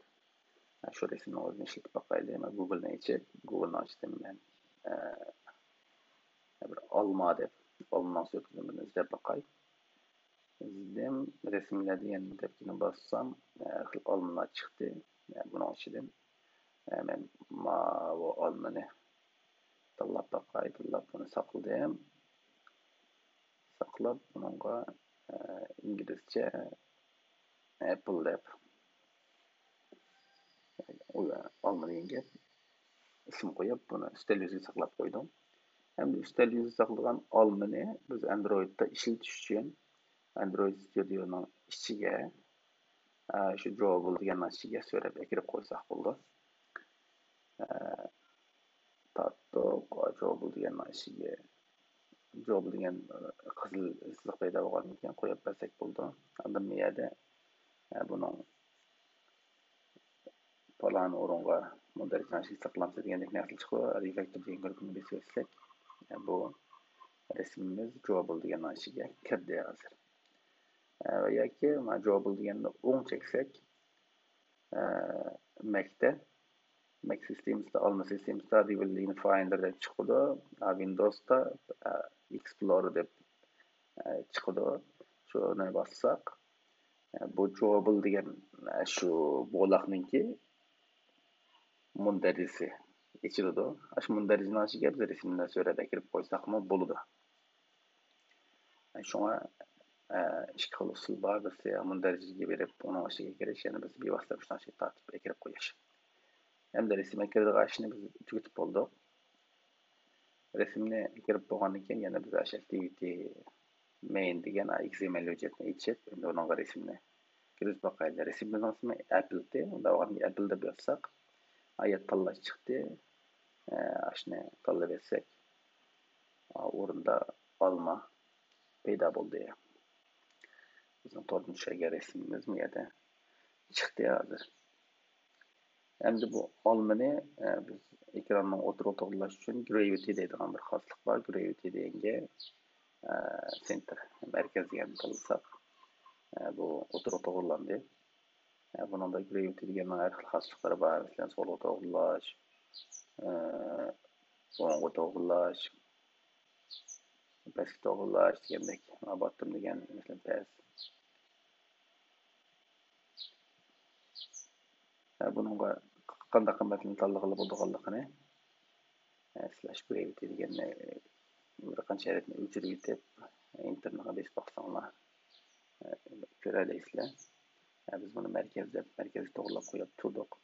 ئە، شۇ رەسىمنىڭ ئۆزىنى ئىشلىتىپ باقايلى. مەن گۇگلنى ئېچىپ، گۇگلنىڭ ئىچىدىن مەن، ئە، بىر ئالما دەپ، ئالمىنىڭ سۈرىتىنى بىر ئىزدەپ باقاي. ئىزدىدىم، رەسىملەر دېگەن دەپكىنى باسسام، ھەر خىل ئالمىلار چىقتى. بۇنىڭ ئىچىدىن مەن ماۋۇ ئالمىنى تاللاپ باقاي، تاللاپ بۇنى ساقلىدىم. ساقلاپ بۇنىڭغا ئىنگلىزچە ئەپپىل دەپ ئالما دېگەن گەپ، ئىسىم قويۇپ، بۇنى ئۈستەل يۈزىگە ساقلاپ قويدۇم. ئەمدى ئۈستەل يۈزىگە ساقلىغان ئالمىنى بىز ئاندرويدتا ئىشلىتىش ئۈچۈن، ئاندرويد ستۇدىيونىڭ ئىچىگە، ئە، شۇ جوۋابول دېگەننىڭ ئىچىگە سۆرەپ ئەكىرىپ قويساق بولىدۇ. ئە، تارتتۇق. جوبل دېگەن ئىچىگە، جوبل دېگەن قىزىل سىزىق پەيدا بولغاندىن كېيىن قويۇپ بەرسەك بولىدۇ. ئاندىن بۇ يەردە، ئە، بۇنىڭ پالان ئورۇنغا مۇندەرىجىنىڭ ئىچىگە ساقلانسا دېگەندەك نەرسە چىقىدۇ. رېفاكتور دېگەن كۇنۇپكىنى بېسىۋەتسەك، ئە، بۇ رەسىمىمىز جوبل دېگەن ئىچىگە كىردى ھازىر. ئە، ياكى مانا جوبل دېگەننى ئوڭ چەكسەك، ئە، مەكتە، مەك سىستېمىسىدا، ئالما سىستېمىسىدا، رېۋىل ئىنفايندېر دەپ چىقىدۇ. ئە، ۋىندوستا، ئە، ئېكسپلورېر دەپ، ئە، چىقىدۇ. شۇنى باسساق، ئە، بۇ جوبل دېگەن، ئە، شۇ بولاقنىڭكى مۇندەرىجىسى ئېچىلىدۇ. ئاشۇ مۇندەرىجىنىڭ ئىچىگە بىز رەسىملەرنى سۆرەپ ئەكىرىپ قويساقمۇ بولىدۇ. شۇڭا، ئە، ئىككى خىل ئۇسۇل بار. بىرسى مۇندەرىجىگە بېرىپ، ئۇنىڭ ئىچىگە كىرىش، يەنە بىرسى بىۋاسىتە مۇشۇنىڭ ئىچىگە تارتىپ ئەكىرىپ قويۇش. ئەمدى رەسىمگە كىرىدىغان ئىشنى بىز تۈگىتىپ بولدۇق. رەسىمنى كىرىپ بولغاندىن كېيىن يەنە بىز ئاشۇ ئاكتىۋىتى مەين دېگەن ئېكس ئېم ئېل ھۆججەتنى ئېچىپ، ئەمدى ئۇنىڭغا رەسىمنى كىرگۈزۈپ باقايلى. رەسىمىمىزنىڭ ئىسمى ئەپپىل ئىدى. ئۇنداق بولغاندا ئەپپىل دەپ يازساق، ئايەت تاللاش چىقتى. ئە، ئاشۇنى تاللاپ ئەتسەك، ئورنىدا ئالما پەيدا بولدى. بىزنىڭ توردىن چۈشۈرگەن رەسىمىمىز بۇ يەردە چىقتى ھازىر. ئەمدى بۇ ئالمىنى، ئە، بىز ئېكراننىڭ ئوتتۇرىغا توغرىلاش ئۈچۈن گرېۋىتى دەيدىغان بىر خاسلىق بار. گرېۋىتى دېگەنگە، ئە، سېنتر، مەركەز دېگەننى تاللىساق، ئە، بۇ ئوتتۇرىغا توغرىلاندى. ئە، بۇنىڭدا گرېۋىتى دېگەننىڭ ھەر خىل خاسلىقلىرى بار. مەسىلەن، سولغا توغرىلاش، ئە، ئوڭغا توغرىلاش، پەسكە توغرىلاش دېگەندەك. باتتوم دېگەن، مەسىلەن، پەس. ھە، بۇنىڭغا قانداق قىممەتنى تاللىغىلى بولىدىغانلىقىنى، ھە، سلاش گرېۋىتى دېگەننى، بىر قانچە ئەدەتنى ئۆچۈرۈۋېتىپ، ئېنتېرنىغا بېسىپ باقساڭلار، ھە، كۆرەلەيسىلەر. ھە، بىز بۇنى مەركەز دەپ، مەركەزگە توغرىلاپ قويۇپ تۇردۇق.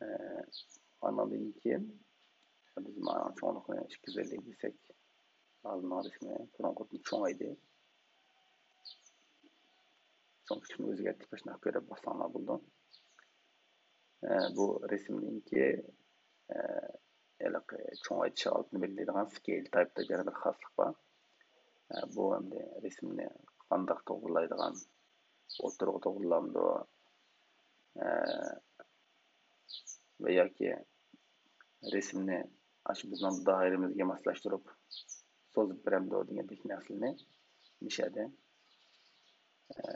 ھە، ئاندىن كېيىن بىز مانا چوڭلۇقىنى ئىككى يۈز ئەللىك دېسەك، ئالدىنىڭ رەسىمى بۇرۇنقىدىن چوڭايدى. چوڭ كىچىكنى ئۆزگەرتىپ، مۇشۇنداق كۆرۈپ باقساڭلار بولىدۇ. ئە، بۇ رەسىمنىڭكى، ئە، ھېلىقى چوڭايتىش ھالىتىنى بەلگىلەيدىغان سكېيل تايپ دەپ يەنە بىر خاسلىق بار. ئە، بۇ ئەمدى رەسىمنى قانداق توغرىلايدىغان، ئوتتۇرىغا توغرىلامدۇ، ئە، ۋە ياكى رەسىمنى ئاشۇ بىزنىڭ دائىرىمىزگە ماسلاشتۇرۇپ سوزۇپ بېرەمدۇ دېگەندەك نەرسىلەرنى مۇشۇ يەردە، ئە،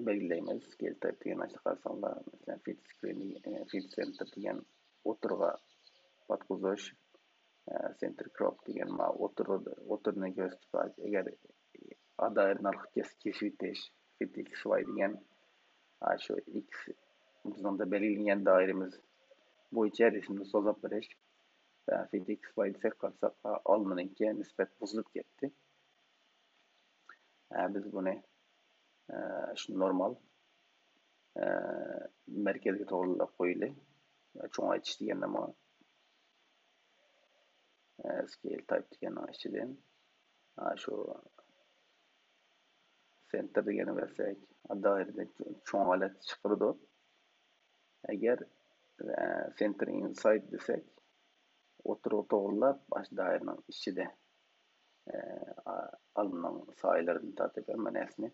بەلگىلەيمىز. سكېيل تايپ دېگەن ئاشۇ قارىساڭلار، مەسىلەن، فىت سكرىن، ئە، فىت سېنتر دېگەن ئوتتۇرىغا پاتقۇزۇش، ئە، سېنتر كروپ دېگەن ما ئوتتۇرىدا، ئوتتۇرىنى كۆرسىتىپ، ئەگەر دائىرىنى ئارقا كېسىۋېتىش، فىت ئېكس ۋاي دېگەن، ئاشۇ ئېكس بىزنىڭ بەلگىلىگەن دائىرىمىز بويىچە رەسىمنى سوزۇپ بېرىش. فىت ئېكس ۋاي دېسەك، قارىساق، ئالمىنىڭكى نىسبەت بۇزۇلۇپ كەتتى. بىز بۇنى، شۇ نورمال، مەركەزگە توغرىلاپ قويىلى. چوڭايتىش دېگەندە ما سكېيل تايپ دېگەننىڭ ئىچىدىن، ھە، شۇ سېنتر دېگەننى بەرسەك، دائىرىدە چوڭ ھالەتتە چىقىرىدۇ. ئەگەر، ئە، سېنتر ئىنسايد دېسەك، ئوتتۇرىغا توغرىلاپ، ئاشۇ دائىرىنىڭ ئىچىدە، ئە، ئالمىنىڭ سايىلىرىدىن تارتىپ ھەممە نەرسىنى،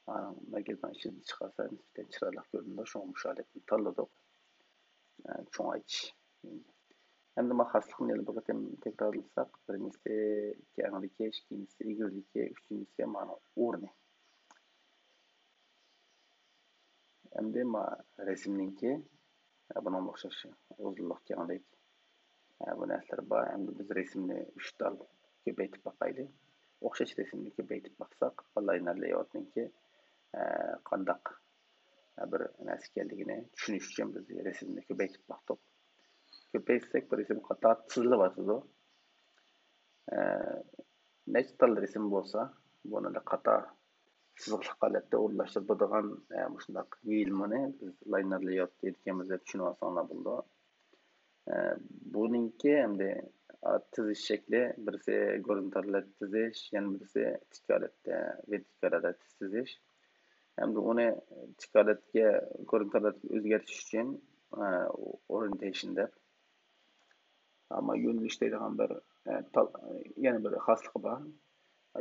ئانىڭ مەركەزنىڭ ئىچىدىن چىقارسا، نىسبەتەن چىرايلىق كۆرۈنىدۇ. شۇڭا مۇشۇ ھالەتنى تاللىدۇق. ئە، چوڭايتىش. ئەمدى ما خاسلىقنى يەنە بىر قېتىم تەكرارلىساق، بىرىنچىسى كەڭلىكى، ئىككىنچىسى ئېگىزلىكى، ئۈچىنچىسى مانا ئورنى. ئەمدى ما رەسىمنىڭكى، ئە، بۇنىڭغا ئوخشاش ئۇزۇنلۇق، كەڭلىك، ئە، بۇ نەرسىلەر بار. ئەمدى بىز رەسىمنى ئۈچ تال كۆپەيتىپ باقايلى. ئوخشاش رەسىمنى كۆپەيتىپ باقساق، لاينېر لېئاۋۇتنىڭكى، ئە، قانداق بىر نەرسە ئىكەنلىكىنى چۈشىنىش ئۈچۈن بىز رەسىمنى كۆپەيتىپ باقتۇق. كۆپەيتسەك، بىر رەسىم قاتار تىزىلىۋاتىدۇ. ئە، نەچچە تال رەسىم بولسا، بۇنى قاتار سىزىقلىق ھالەتتە ئورۇنلاشتۇرۇپ بولىدىغان، ئە، مۇشۇنداق يېيىلمىنى بىز لاينېر لېئاۋۇت دەيدىكەنمىز دەپ چۈشىنىۋالساڭلار بولىدۇ. ئە، بۇنىڭكى ئەمدى، ئا، تىزىش شەكلى، بىرسى گورىزونتال تىزىش، يەنە بىرسى تىك ھالەتتە، ۋېرتىكال ھالەتتە تىزىش. ئەمدى ئۇنى تىك ھالەتكە، گورىزونتال ھالەتكە ئۆزگەرتىش ئۈچۈن، ئە، ئورىيېنتېيشن دەپ، ئەمما يۆنىلىش دەيدىغان بىر، ئە، تال-، يەنە بىر خاسلىقى بار.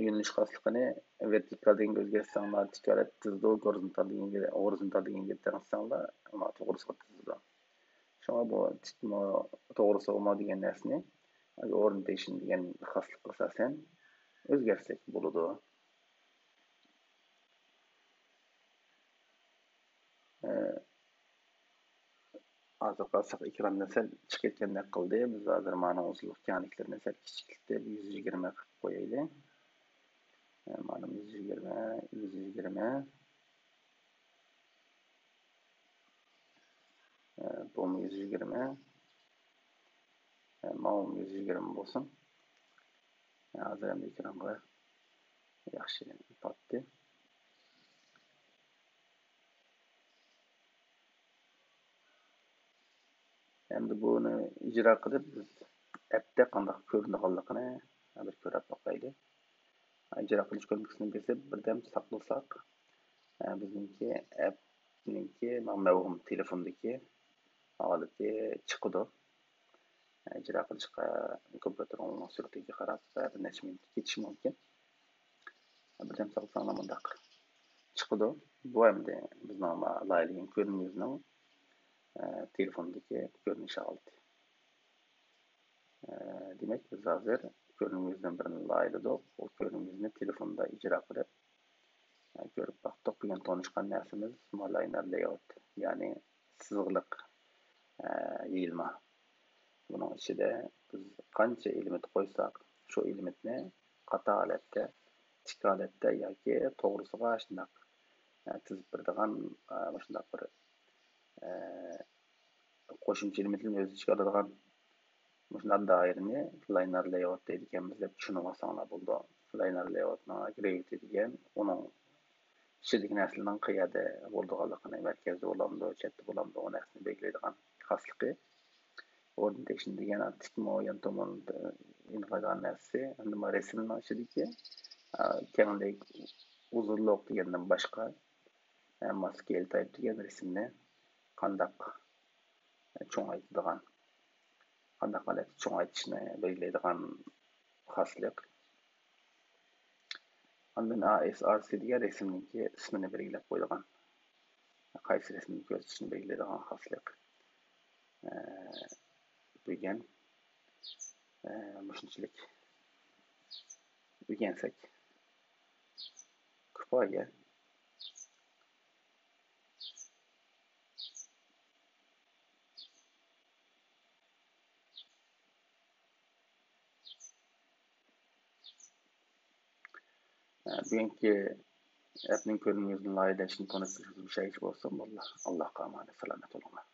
يۆنىلىش خاسلىقىنى ۋېرتىكال دېگەنگە ئۆزگەرتسەڭلار تىك ھالەتتە تۇتىدۇ، گورىزونتال دېگەنگە، ھورىزونتال دېگەنگە تەڭشىسەڭلار، ئۇلار توغرىسىغا تۇتىدۇ. شۇڭا بۇ تىكمۇ، توغرىسىغىمۇ دېگەن نەرسىنى ئورىيېنتېيشن دېگەن خاسلىققا ئاساسەن ئۆزگەرتسەك بولىدۇ. ئە، ھازىر قارىساق، ئېكراندىن سەل چىقىپ كەتكەندەك قىلدى. بىز ھازىر مانىڭ ئۇزۇنلۇق كەڭلىكلىرىنى سەل كىچىكلىتىپ، يۈز يىگىرمە قىلىپ قويايلى. ئە، مانا يۈز يىگىرمە، يۈز يىگىرمە، ئە، بۇمۇ يۈز يىگىرمە، ئە، ماۋۇمۇ يۈز يىگىرمە بولسۇن. ھازىر ئەمدى ئېكرانغا ياخشى پاتتى. ئەمدى بۇنى ئىجرا قىلىپ، بىز ئەپتە قانداق كۆرۈنىدىغانلىقىنى بىر كۆرۈپ باقايلى. ئىجرا قىلىش كۇنۇپكىسىنى بېسىپ، بىردەم ساقلىساق، ئە، بىزنىڭكى ئەپنىڭكى مەۋھۇم تېلېفوندىكى ھالىتى چىقىدۇ. ئىجرا قىلىشقا كومپيۇتېرنىڭ سۈرئىتىگە قاراپ بىر نەچچە مىنۇت كېتىشى مۇمكىن. بىردەم ساقلىساڭلار مۇنداق چىقىدۇ. بۇ ئەمدى بىزنىڭ لايىھەلىگەن كۆرۈنۈمىمىزنىڭ، ئە، تېلېفوندىكى كۆرۈنۈش ھالىتى. ئە، دېمەك، بىز ھازىر كۆرۈنۈمىمىزدىن بىرنى لايىھەلىدۇق. بۇ كۆرۈنۈمىمىزنى تېلېفوندا ئىجرا قىلىپ، ئە، كۆرۈپ باقتۇق. بۈگۈن تونۇشقان نەرسىمىز مالاينار لەيئاۋۇت، يەنى سىزىقلىق، ئە، يېيىلما. بۇنىڭ ئىچىدە بىز قانچە ئېلېمېنت قويساق، شۇ ئېلېمېنتنى قاتار ھالەتتە، تىك ھالەتتە ياكى توغرىسىغا شۇنداق، ئە، تىزىپ بېرىدىغان، ئە، مۇشۇنداق بىر، ئە، قوشۇمچە ئېلېمېنتلىرىنى ئۆز ئىچىگە ئالىدىغان مۇشۇنداق دائىرىنى لاينار لەيئاۋۇت دەيدىكەنمىز دەپ چۈشىنىۋالساڭلار بولىدۇ. لاينار لەيئاۋۇتنىڭ گرېۋىتى دېگەن ئۇنىڭ ئىچىدىكى نەرسىلەرنىڭ قەيەردە بولىدىغانلىقىنى، مەركەزدە بولامدۇ، چەتتە بولامدۇ، ئۇ نەرسىنى بەلگىلەيدىغان خاسلىقى. ئورىيېنتېيشن دېگەن تىكمۇ يا تومۇرمۇ ئېنىقلايدىغان نەرسىسى. ئەمدى مانا رەسىمنىڭ ئىچىدىكى، ئا، كەڭلىك، ئۇزۇنلۇق دېگەندىن باشقا، ئەمما سكېيل تايپ دېگەن رەسىمنى قانداق چوڭايتىدىغان، قانداق ھالەتتە چوڭايتىشنى بەلگىلەيدىغان خاسلىق. ئاندىن ئا ئېس ئار سى دېگەن رەسىمنىڭكى ئىسمىنى بەلگىلەپ قويىدىغان، قايسى رەسىمنى كۆرسىتىشنى بەلگىلەيدىغان خاسلىق. ئە، بۈگۈن، ئە، مۇشۇنچىلىك ئۆگەنسەك كۇپايە. بۈگۈنكى ئەپنىڭ كۆرۈنۈشىدىن لايىھەدىن تونۇشتۇرۇشىمىز مۇشۇ يەرگىچە بولسۇن. ئاللاھقا ئامانەت، سالامەت بولۇڭلار.